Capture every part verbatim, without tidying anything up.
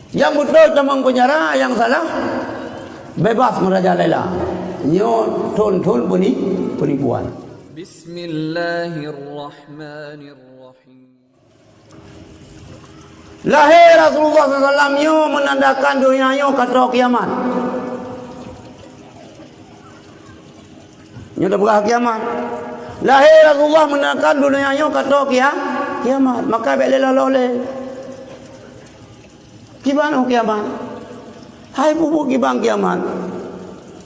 Nyang beutôi tamong peunjara, nyang salah bebas meurajalela. Nyoe thon-thon peuni-, peunipuan. Bismillahirrahmanirrahim. Lahé Rasulullah sallallahu alaihi wasallam nyoe meunandakan donya nyoe ka troh kiamat. Nyoe tapeugah kiamat. Lahé Rasulullah meunandakan donya nyoe ka troh kia-, kiamat. Maka bék lé laloh lé. Kiban oh kiamat. Hai bubu kiban kiamat.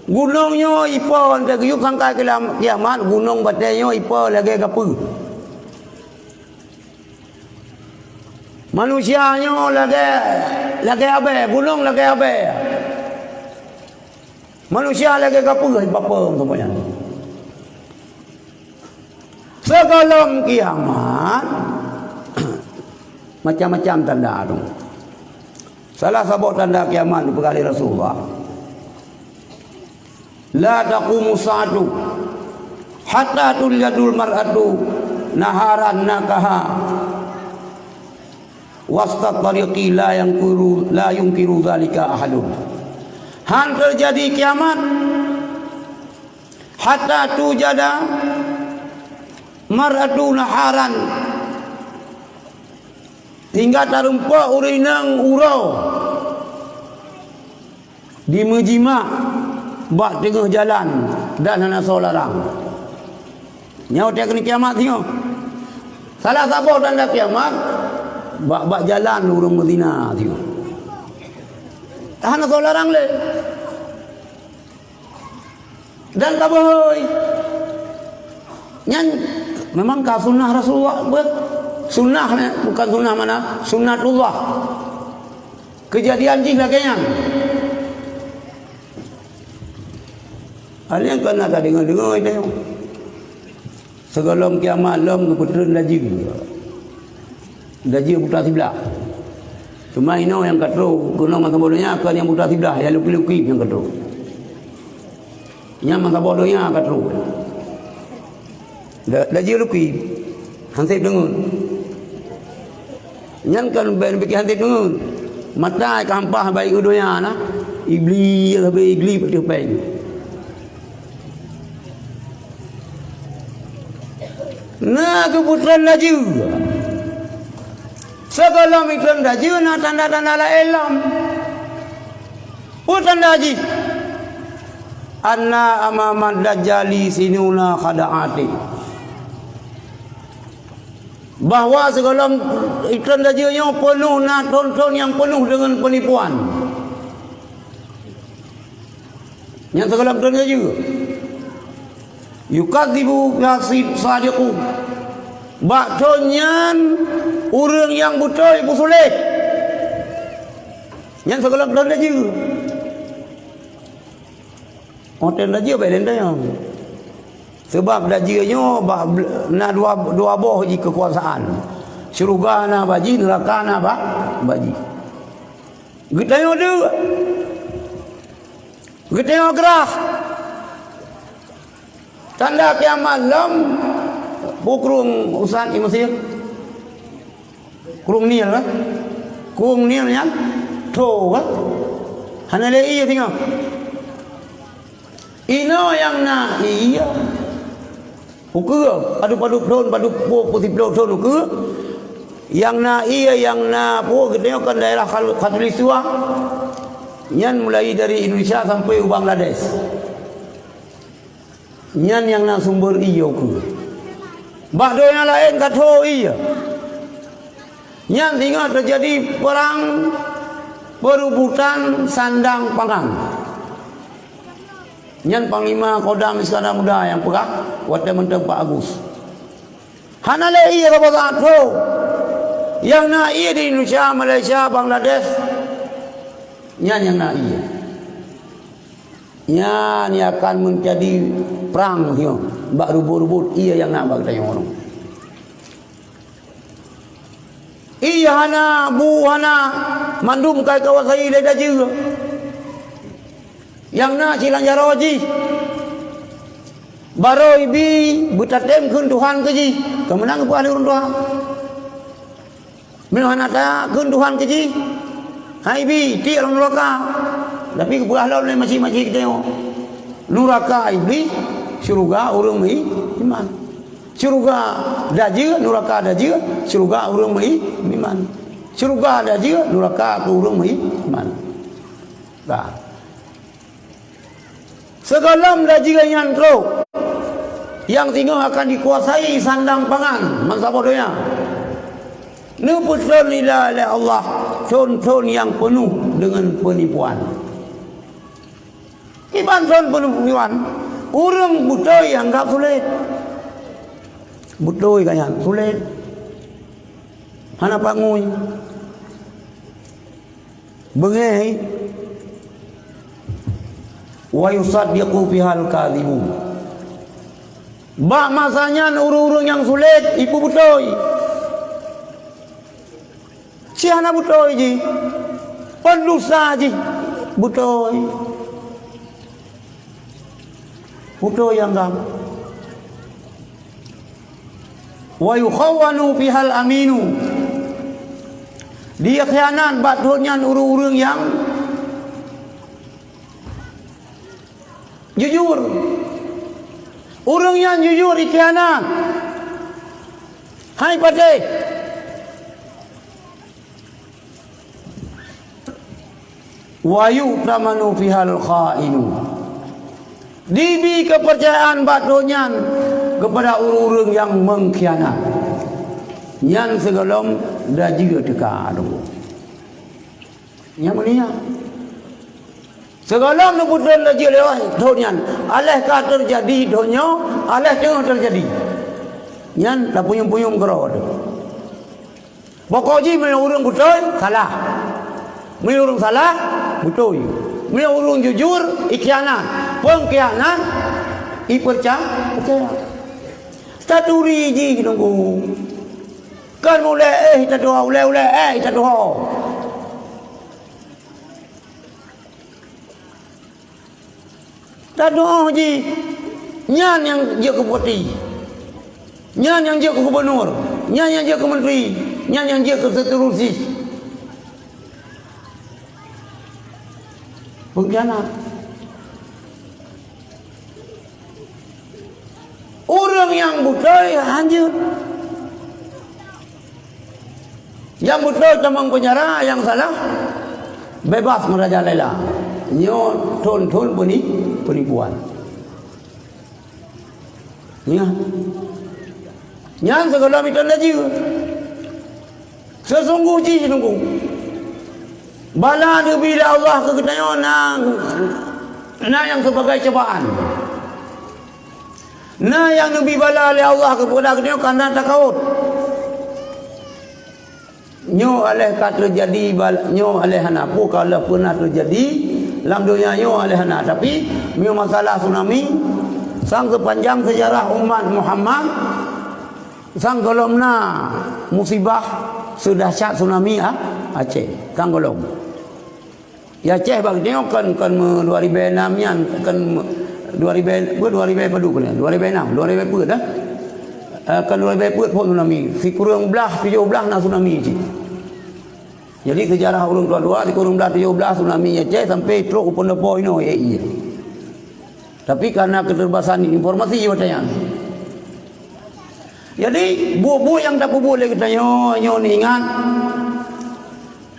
Gunong nyoe ipo, ante geuyue sangkai kiamat, gunong batée nyoe ipo lagée gapeue. Manusia nyoe lagée, lagée abée, gunong lagée abée. Manusia lagée gapeue, gapeue semuanya. Sigohlom kiamat, macam-macam tanda tu. Salah saboh tanda kiamat dipeugah lé Rasulullah. La taqumu sa'atu hatta tuljadul mar'atu naharan nakaha wastat tariqi la yungkiru, la yungkiru dzalika ahadun. Han teujadi kiamat hatta tujada mar'atu naharan, hingga tarumpok ureuëng inong uroe dimeujimak bak teungoh jalan dan hana soe larang. Nyoe watée keuneuk kiamat singoh. Salah saboh tanda kiamat, bak, bak jalan ureuëng meuzina singoh. Hana soe larang lé. Dan ka beuhôi. Nyan memang ka sunnah Rasulullah buet. Sunnah nyan, bukan sunnah mana? Sunnatullah. Keujadian jih lagée nyan. Hal nyang ka na tadeungoe-deungoe teuh. Sigohlom kiamat lom geupeutreun laju. Laju buta siblah. Teuma inoe nyang ka troh, keunoe masa boh donya kon nyang buta siblah, nyang luki-luki nyang ka troh. Nyan masa boh donya ka troh. Da-, laju luki. Hanséb deungon. Nyan kon ben piké hanséb deungon. Mata ka hampah baik u donya na. Iblis, habéh Iblis putih peng. Na geupeutreun laju. Sigohlom itreun laju na tanda-tanda laén lom. Peue tanda jih? Anna amamad dajjali sinuna khada'ati. Bahwa sigohlom itreun laju nyoe peunoh na thon-thon nyang peunoh deungon peunipuan. Nyang sigohlom treun laju. Yukadzibu fiha sadiqu. Bak thon nyan ureuëng nyang beutôi peusuléh. Nyan sigohlom treun laju. Óh treun laju bék lé tanyong. Sabab laju nyoe bak bl-, na dua, dua boh jih keukuasaan. Syeuruga na bak jih, neuraka na bak, bak jih. Geutanyoe deuk. Geutanyoe grah. Tanda kiamat lom, peue krueng usan i Mesir. Krueng Nil, kan? Krueng Nil nyan tho, kan? Hana lé ié singoh. Inoe nyang na ié. Ukeue, padub-padub thon, padub ploh, peusiplôh thon ukeue. Nyang na ié, nyang na peue geutanyoe kan daerah Khal-, Khatulistiwa. Nyan mulai dari Indonesia sampai u Bangladesh. Nyan nyang na sumber ié ukeue. Bak donya laén ka tho ié. Nyan singoh teujadi perang perebutan sandang pangan. Nyan Panglima Kodam Iskandar Muda nyang peugah watée mantong empat Agus. Hana lé ié saboh saát tho. Nyang na ié di Indonesia, Malaysia, Bangladesh. Nyan nyang na ié. Nyan nyang akan meujadi prang nyoe bak rubot-rubot ié nyang na bak geutanyoe. Ié hana, bu hana, mandum ka ikawasai lé dajeue. Nyang na silang jaroe jih. Barô ibi beutatem kheun Tuhan keu jih, keumeunang geupeugah lé ureuëng tuha. Meunyoe hana takheun Tuhan keu jih, Hai bi, tiek lam nuraka. Tapi geupeugah lom lé maséng-maséng geutanyoe. Nuraka Iblih, syeuruga ureuëng meuiman. Syeuruga dajeue, nuraka dajeue, syeuruga ureuëng meuiman. Syeuruga dajeue, nuraka keu ureuëng meuiman. Dah. Sigohlom dajeue nyan trok, nyang singoh akan dikuasai sandang pangan bansaboh donya. Neupeutrön nilai lé Allah thon-thon nyang peunoh deungon peunipuan. Kiban thon peunoh peunipuan, ureuëng beutôi anggab sulet. Beutôi ka nyan sulet. Hana pangui. Beungéh. Wa yusaddiqu fihal kadzibun. Bak masa nyan ureuëng-ureuëng nyang sulet ipeubeutôi. Ci hana beutôi jih. Peundusa jih beutôi. Beutôi nyang gam. Wa yukhawwanu fihal aminu. Dikhianat bak thon nyan ureuëng-ureuëng nyang jujur. Ureuëng nyang jujur dikhianat. Hai patéh. Wa yu'tamanu fihal kha'inu. Dibi keupeurcayaan bak thon nyan keupada ureuëng-ureuëng nyang meungkhianat. Nyan sigohlom dajeue teuka dong. Nyang mulia. Sigohlom neupeutrön dajeue lewat thon nyan. Aléh ka teujadi thon nyoe, aléh teungoh teujadi. Nyan tapunyueng-punyueng keudroe teuh. Pokok jih meunyoe ureuëng beutôi, salah. Meunyoe ureuëng salah, beutôi. Meunyoe ureuëng jujur, ikhianat. Peungkhianat, ipeurca-, percaya. Taturi jih nunggu. Kan ulée éh tatuho, ulée-ulée éh tatuho. Tatuho jih, nyan nyang jeuet keu bupati, nyan nyang jeuet keu gubunur, nyan nyang jeuet keu menteri, nyan nyang jeuet keu seterusih. Peungkhianat. Ureuëng nyang beutôi hanjeuet. Nyang beutôi tamong peunjara, nyang salah bebas meurajalela. Nyoe thon-thon peuni-, peunipuan. Nyan. Nyan sigohlom iton dajeue. Seusunggoh jih nunggu. Bala neubi lé Allah keu geutanyoe na, na nyang sibagai cobaan. Na nyang neubi bala lé Allah keupada geutanyoe kana takawot. Nyoe aléh ka teujadi bal-, nyoe aléh hana, peue ka lheueh peunah teujadi lam donya nyoe aléh hana. Tapi, meunyoe masalah tsunami, sang seupanjang seujarah umat Muhammad, sang gohlom na musibah seudahsyat tsunami A-, Aceh. Sang gohlom. Ya, Aceh bak nyoe kon, kon meu dua ribèe nam nyan, kon meu dua ribèe, peu dua ribèe padum kon, dua ribèe nam, dua ribèe peuet dah. Eh, kon dua ribèe peuet phôn tsunami. Sikureueng blaih tujoh blaih na tsunami cit. Jadi, seujarah ureueng tuha-tuha, sikureueng blaih tujoh blaih tsunami Aceh sampai trok u Pendopo inoe, eh, iya. Tapi karena keterbatasan informasi watèe nyan. Jadi, buet-buet nyang tapeubuet lé geutanyoe, nyoe neuingat,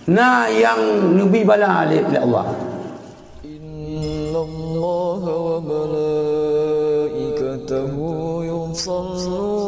na nyang neubi bala lé, lé Allah. Innallaha wa malaikatahu yusalluna